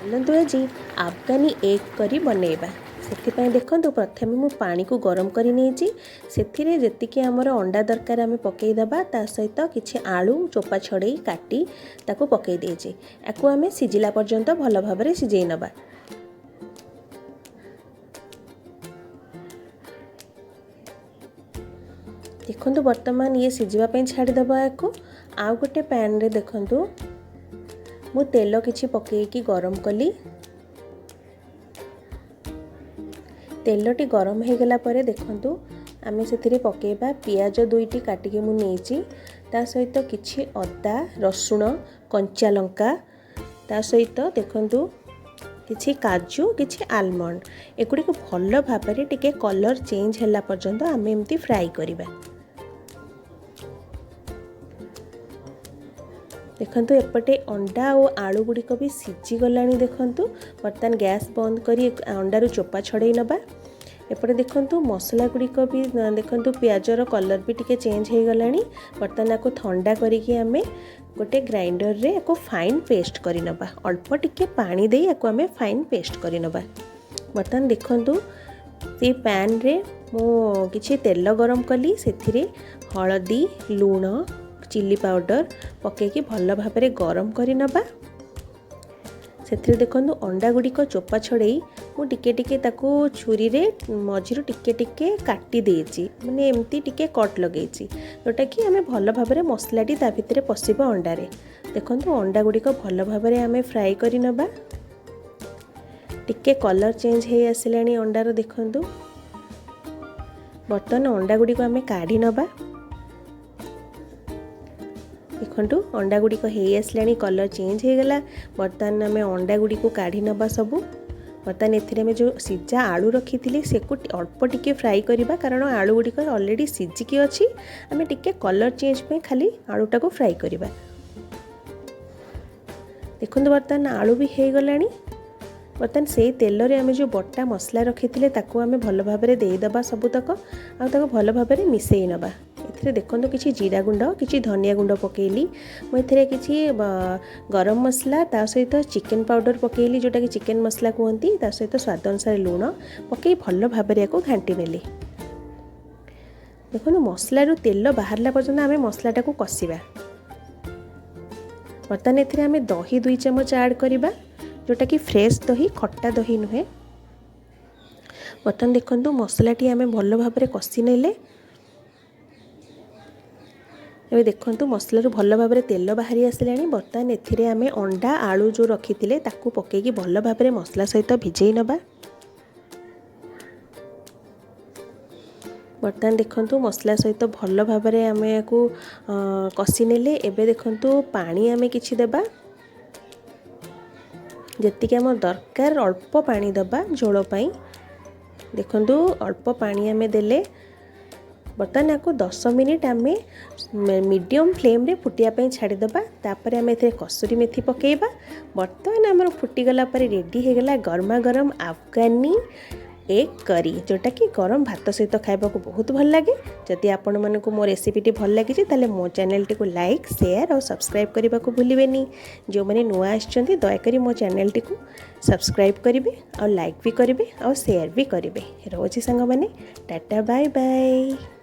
ଚାଲନ୍ତୁ ଆଜି ଆଫଗାନୀ ଏଗ୍ କରି ବନେଇବା। ସେଥିପାଇଁ ଦେଖନ୍ତୁ, ପ୍ରଥମେ ମୁଁ ପାଣିକୁ ଗରମ କରି ନେଇଛି। ସେଥିରେ ଯେତିକି ଆମର ଅଣ୍ଡା ଦରକାର ଆମେ ପକାଇଦେବା। ତା ସହିତ କିଛି ଆଳୁ ଚୋପା ଛଡ଼େଇ କାଟି ତାକୁ ପକାଇ ଦେଇଛି। ୟାକୁ ଆମେ ସିଝିଲା ପର୍ଯ୍ୟନ୍ତ ଭଲ ଭାବରେ ସିଝେଇ ନେବା। ଦେଖନ୍ତୁ, ବର୍ତ୍ତମାନ ଇଏ ସିଝିବା ପାଇଁ ଛାଡ଼ିଦେବା ୟାକୁ। ଆଉ ଗୋଟେ ପ୍ୟାନ୍ରେ ଦେଖନ୍ତୁ, ମୁଁ ତେଲ କିଛି ପକାଇକି ଗରମ କଲି। ତେଲଟି ଗରମ ହେଇଗଲା ପରେ ଦେଖନ୍ତୁ, ଆମେ ସେଥିରେ ପକାଇବା ପିଆଜ ଦୁଇଟି କାଟିକି ମୁଁ ନେଇଛି, ତା ସହିତ କିଛି ଅଦା, ରସୁଣ, କଞ୍ଚା ଲଙ୍କା, ତା ସହିତ ଦେଖନ୍ତୁ କିଛି କାଜୁ, କିଛି ଆଲମଣ୍ଡ। ଏଗୁଡ଼ିକୁ ଭଲ ଭାବରେ ଟିକେ କଲର୍ ଚେଞ୍ଜ ହେଲା ପର୍ଯ୍ୟନ୍ତ ଆମେ ଏମିତି ଫ୍ରାଏ କରିବା। ଦେଖନ୍ତୁ, ଏପଟେ ଅଣ୍ଡା ଆଉ ଆଳୁ ଗୁଡ଼ିକ ବି ସିଝିଗଲାଣି। ଦେଖନ୍ତୁ, ବର୍ତ୍ତମାନ ଗ୍ୟାସ୍ ବନ୍ଦ କରି ଅଣ୍ଡାରୁ ଚୋପା ଛଡ଼େଇ ନେବା। ଏପଟେ ଦେଖନ୍ତୁ, ମସଲା ଗୁଡ଼ିକ ବି ଦେଖନ୍ତୁ, ପିଆଜର କଲର୍ ବି ଟିକେ ଚେଞ୍ଜ ହେଇଗଲାଣି। ବର୍ତ୍ତମାନ ଆକୁ ଥଣ୍ଡା କରିକି ଆମେ ଗୋଟେ ଗ୍ରାଇଣ୍ଡରରେ ୟାକୁ ଫାଇନ୍ ପେଷ୍ଟ କରିନେବା। ଅଳ୍ପ ଟିକେ ପାଣି ଦେଇ ୟାକୁ ଆମେ ଫାଇନ୍ ପେଷ୍ଟ କରିନେବା। ବର୍ତ୍ତମାନ ଦେଖନ୍ତୁ, ସେଇ ପ୍ୟାନ୍ରେ ମୁଁ କିଛି ତେଲ ଗରମ କଲି। ସେଥିରେ ହଳଦୀ, ଲୁଣ, ଚିଲି ପାଉଡ଼ର ପକାଇକି ଭଲ ଭାବରେ ଗରମ କରିନେବା। ସେଥିରେ ଦେଖନ୍ତୁ, ଅଣ୍ଡା ଗୁଡ଼ିକ ଚୋପା ଛଡ଼େଇ ମୁଁ ଟିକେ ଟିକେ ତାକୁ ଛୁରୀରେ ମଝିରୁ ଟିକେ ଟିକେ କାଟି ଦେଇଛି, ମାନେ ଏମିତି ଟିକେ କଟ୍ ଲଗେଇଛି, ଯେଉଁଟାକି ଆମେ ଭଲ ଭାବରେ ମସଲାଟି ତା ଭିତରେ ପଶିବ ଅଣ୍ଡାରେ। ଦେଖନ୍ତୁ, ଅଣ୍ଡା ଗୁଡ଼ିକ ଭଲ ଭାବରେ ଆମେ ଫ୍ରାଏ କରିନେବା। ଟିକେ କଲର୍ ଚେଞ୍ଜ ହେଇ ଆସିଲାଣି ଅଣ୍ଡାର। ଦେଖନ୍ତୁ, ବର୍ତ୍ତମାନ ଅଣ୍ଡା ଗୁଡ଼ିକୁ ଆମେ କାଢ଼ି ନେବା। ଦେଖନ୍ତୁ, ଅଣ୍ଡା ଗୁଡ଼ିକ ହେଇ ଆସିଲାଣି, କଲର୍ ଚେଞ୍ଜ ହେଇଗଲା। ବର୍ତ୍ତମାନ ଆମେ ଅଣ୍ଡା ଗୁଡ଼ିକୁ କାଢ଼ି ନେବା ସବୁ। ବର୍ତ୍ତମାନ ଏଥିରେ ଆମେ ଯେଉଁ ସିଝା ଆଳୁ ରଖିଥିଲି, ସେକୁ ଅଳ୍ପ ଟିକେ ଫ୍ରାଏ କରିବା, କାରଣ ଆଳୁ ଗୁଡ଼ିକ ଅଲରେଡ଼ି ସିଝିକି ଅଛି। ଆମେ ଟିକେ କଲର୍ ଚେଞ୍ଜ ପାଇଁ ଖାଲି ଆଳୁଟାକୁ ଫ୍ରାଏ କରିବା। ଦେଖନ୍ତୁ, ବର୍ତ୍ତମାନ ଆଳୁ ବି ହେଇଗଲାଣି। ବର୍ତ୍ତମାନ ସେଇ ତେଲରେ ଆମେ ଯେଉଁ ବଟା ମସଲା ରଖିଥିଲେ, ତାକୁ ଆମେ ଭଲ ଭାବରେ ଦେଇଦେବା ସବୁତକ ଆଉ ତାକୁ ଭଲ ଭାବରେ ମିଶାଇ ନେବା। ଏଥିରେ ଦେଖନ୍ତୁ, କିଛି ଜିରା ଗୁଣ୍ଡ, କିଛି ଧନିଆ ଗୁଣ୍ଡ ପକାଇଲି ମୁଁ। ଏଥିରେ କିଛି ଗରମ ମସଲା, ତା ସହିତ ଚିକେନ୍ ପାଉଡ଼ର ପକାଇଲି, ଯେଉଁଟାକି ଚିକେନ୍ ମସଲା କୁହନ୍ତି। ତା ସହିତ ସ୍ୱାଦ ଅନୁସାରେ ଲୁଣ ପକାଇ ଭଲ ଭାବରେ ୟାକୁ ଘାଣ୍ଟି ନେଲି। ଦେଖନ୍ତୁ, ମସଲାରୁ ତେଲ ବାହାରିଲା ପର୍ଯ୍ୟନ୍ତ ଆମେ ମସଲାଟାକୁ କଷିବା। ବର୍ତ୍ତମାନ ଏଥିରେ ଆମେ ଦହି 2 ଚାମଚ ଆଡ଼୍ କରିବା, ଯେଉଁଟାକି ଫ୍ରେଶ୍ ଦହି, ଖଟା ଦହି ନୁହେଁ। ବର୍ତ୍ତମାନ ଦେଖନ୍ତୁ, ମସଲାଟି ଆମେ ଭଲ ଭାବରେ କଷି ନେଲେ। ଏବେ ଦେଖନ୍ତୁ, ମସଲାରୁ ଭଲ ଭାବରେ ତେଲ ବାହାରି ଆସିଲାଣି। ବର୍ତ୍ତମାନ ଏଥିରେ ଆମେ ଅଣ୍ଡା ଆଳୁ ଯେଉଁ ରଖିଥିଲେ, ତାକୁ ପକାଇକି ଭଲ ଭାବରେ ମସଲା ସହିତ ଭିଜେଇ ନେବା। ବର୍ତ୍ତମାନ ଦେଖନ୍ତୁ, ମସଲା ସହିତ ଭଲ ଭାବରେ ଆମେ ୟାକୁ କଷି ନେଲେ। ଏବେ ଦେଖନ୍ତୁ, ପାଣି ଆମେ କିଛି ଦେବା, ଯେତିକି ଆମର ଦରକାର ଅଳ୍ପ ପାଣି ଦେବା ଝୋଳ ପାଇଁ। ଦେଖନ୍ତୁ, ଅଳ୍ପ ପାଣି ଆମେ ଦେଲେ। ବର୍ତ୍ତମାନ ୟାକୁ 10 ମିନିଟ୍ ଆମେ ମିଡ଼ିୟମ୍ ଫ୍ଲେମ୍ରେ ଫୁଟିବା ପାଇଁ ଛାଡ଼ିଦେବା। ତାପରେ ଆମେ ଏଥିରେ କସୁରୀ ମେଥି ପକାଇବା। ବର୍ତ୍ତମାନ ଆମର ଫୁଟିଗଲା ପରେ ରେଡ଼ି ହେଇଗଲା ଗରମା ଗରମ ଆଫଗାନୀ ଏଗ୍ କରି, ଯେଉଁଟାକି ଗରମ ଭାତ ସହିତ ଖାଇବାକୁ ବହୁତ ଭଲ ଲାଗେ। ଯଦି ଆପଣମାନଙ୍କୁ ମୋ ରେସିପିଟି ଭଲ ଲାଗିଛି, ତାହେଲେ ମୋ ଚ୍ୟାନେଲଟିକୁ ଲାଇକ୍, ସେୟାର ଆଉ ସବସ୍କ୍ରାଇବ୍ କରିବାକୁ ଭୁଲିବେନି। ଯେଉଁମାନେ ନୂଆ ଆସିଛନ୍ତି, ଦୟାକରି ମୋ ଚ୍ୟାନେଲଟିକୁ ସବସ୍କ୍ରାଇବ୍ କରିବେ ଆଉ ଲାଇକ୍ ବି କରିବେ ଆଉ ସେୟାର ବି କରିବେ। ରହୁଛି ସାଙ୍ଗମାନେ, ଟାଟା, ବାଏ ବାଏ।